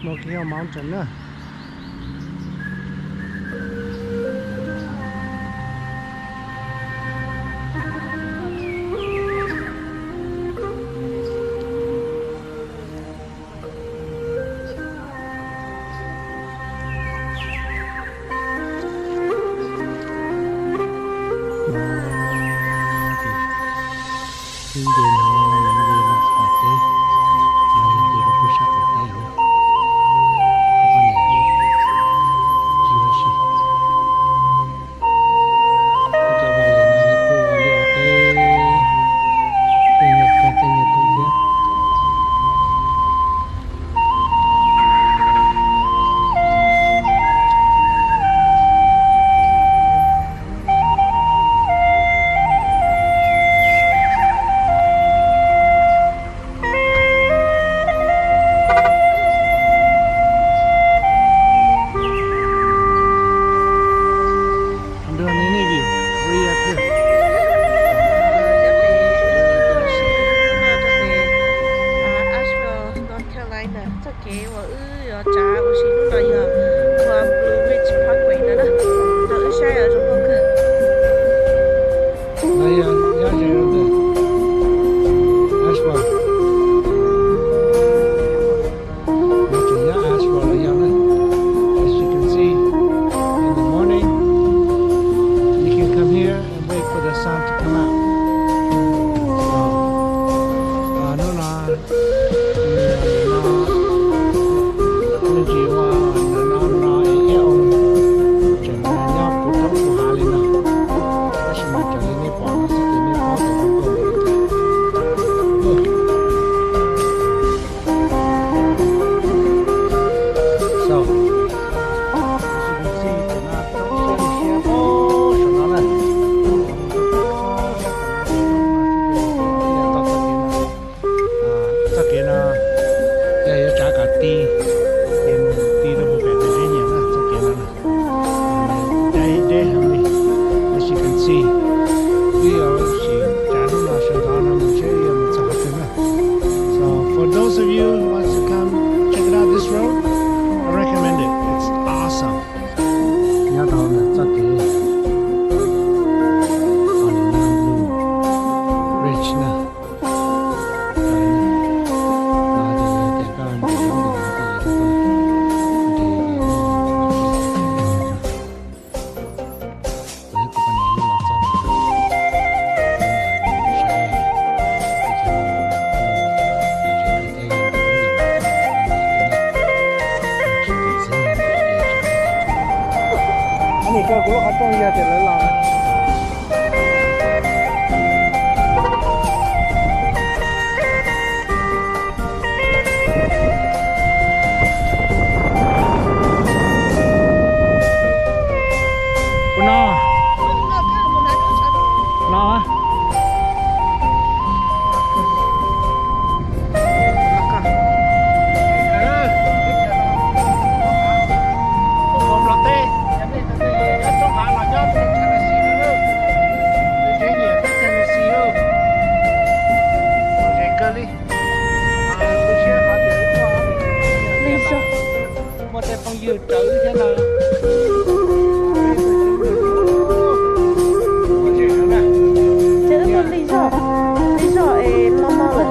Smoky Hill Mountain na. Ib nce no, ib nce no qaum teb, ib nce rau pug sab qaum teb no. Tsis ua si. Cov valley no lawv kuj ua liaj ua teb, tej nyuag koog tej nyuag koog thiab. Nyob pem Asheville, North Carolina, txoj kev uas wb yuav tsav ua si hnub no yog Blue Ridge Parkway no na. Rau wb saib zoo nkauj kawg. Nyob ze Asheville. Nyob Asheville los yog na. As you can see, in the morning, you can come here and wait for the sun to come out. Hnub no, no, no, no, no, tseem nyob puv roob puv hav li no, tab sis mas raws li nej pom no xwb ces nej paub tias zoo nkauj npaum li cas. So, as you can see, cov no roob siab li siab, saum no na. Txoj kev no, yog yuav tsav kom ti, ces mus ti rau puag pem tus zeb nyiam na, txoj kev no na. Deb deb heev li, as you can see. Wb yuav sim tsav hnub no sawv ntxov no mus seb wb yuav mus txog qhov twg na. So for those of you who wants to come check it out this road, I recommend it. It's awesome. Nyob rau ntawm txoj kev Blue Ridge na. Nim koj kuv lub qhov rooj yog tias lawv los. Kuv no. No. Nplog teb, nyob roob hav los nyob Tennessee, nws tsev nyiam Tennessee, ze kawg li. Li zog, muaj tej phooj ywg rawv thiab no. Ces wb tuaj li zog, li zog es no no lawm.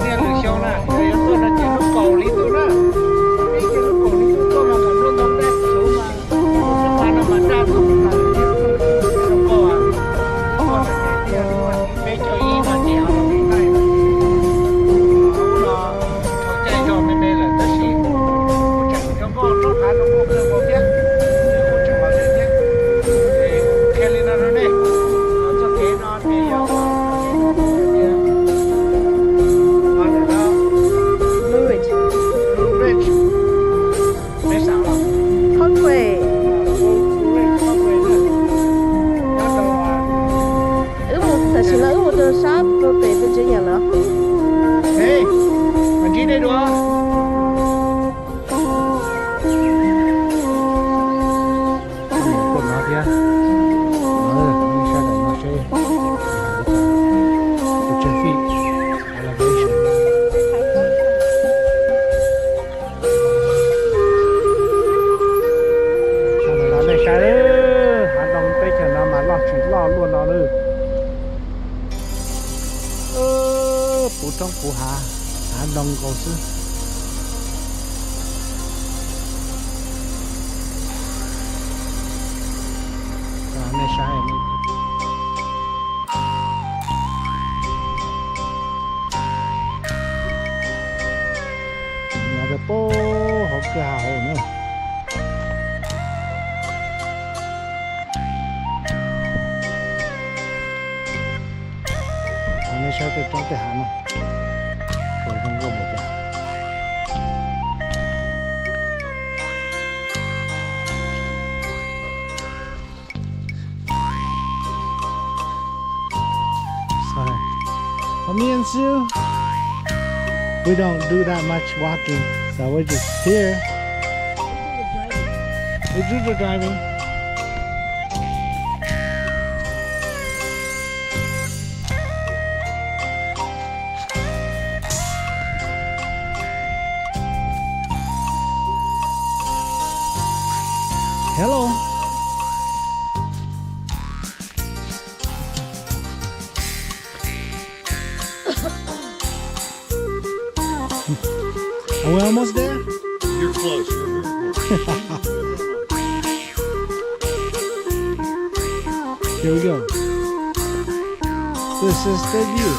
Tiag lwm xyoo na, yog yuav tuaj no ces lub kaum li ntuj na, ib lub kaum li ntuj tuaj mas kom nplooj ntoo daj tsuv mas, lub pa no mas daj tsuv mas, zoo nkauj. Peb caug ib no ces ho los pem Thaib no, ub no thaum caij zog me me lawm tab sis kuj tseem zoo nkauj, roob hav zoo nkauj kawg nkaus thiab. Roob puv hav, hav ntoo nkaus xwb. Nej saib, no peb pab hauv kwj ha hauv na. Nej saib tej roob tej hav no, zoo nkauj npaum cas. Sorry. For me and Sue, we don't do that much walking, so we're just here. We do the driving. Hello. Are we almost there? You're close. You're very close. Here we go. This is the view.